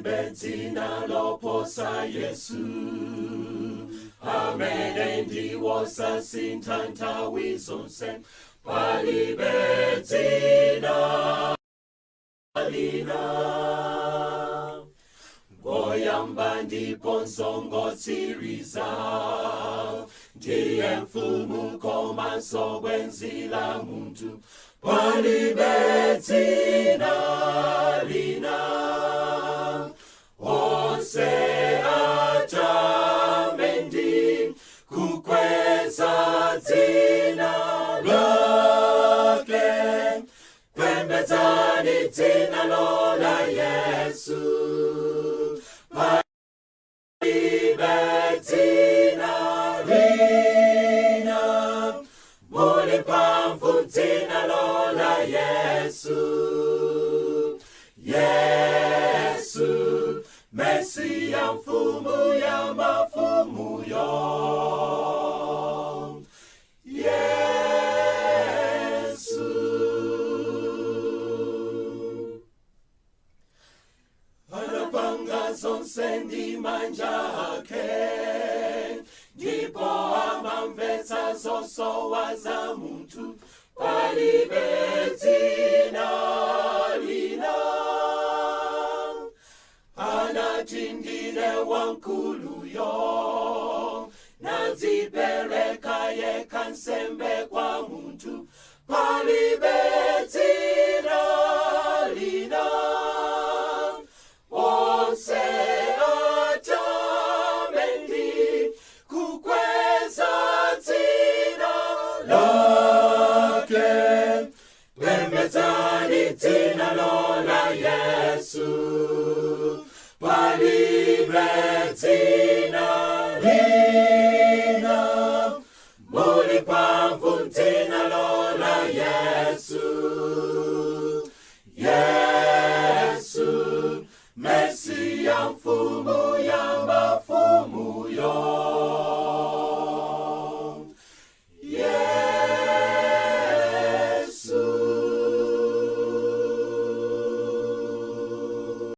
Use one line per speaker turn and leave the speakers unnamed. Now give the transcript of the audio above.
Palibe dzina loposa Yesu, amene ndiwosasintha nthawi zonse. Palibe dzina lina, ngoyamba ndiponso ngotsiriza, ndiye mfumu komanso bwenzi la munthu. Palibe dzina lina, onse atame ndi kukweza dzina lake. Pembedzani dzina la Yesu. Palibe dzina lina, muli mphamvu dzina la Yesu. Yesu, Mesiya, mfumu ya mafumu yo. Yesu anapanga zonse ndi manja ake, ndipo amamvetsa zosowa za munthu. Palibe dzina lina, anati ndine wankuluyo, nadzipereka yekha nsembe kwa munthu. Palibe dzina lina, onse atame ndi kukweza dzina lake. Pembedzani dzina la Yesu. Palibe dzina lina, muli mphamvu dzina.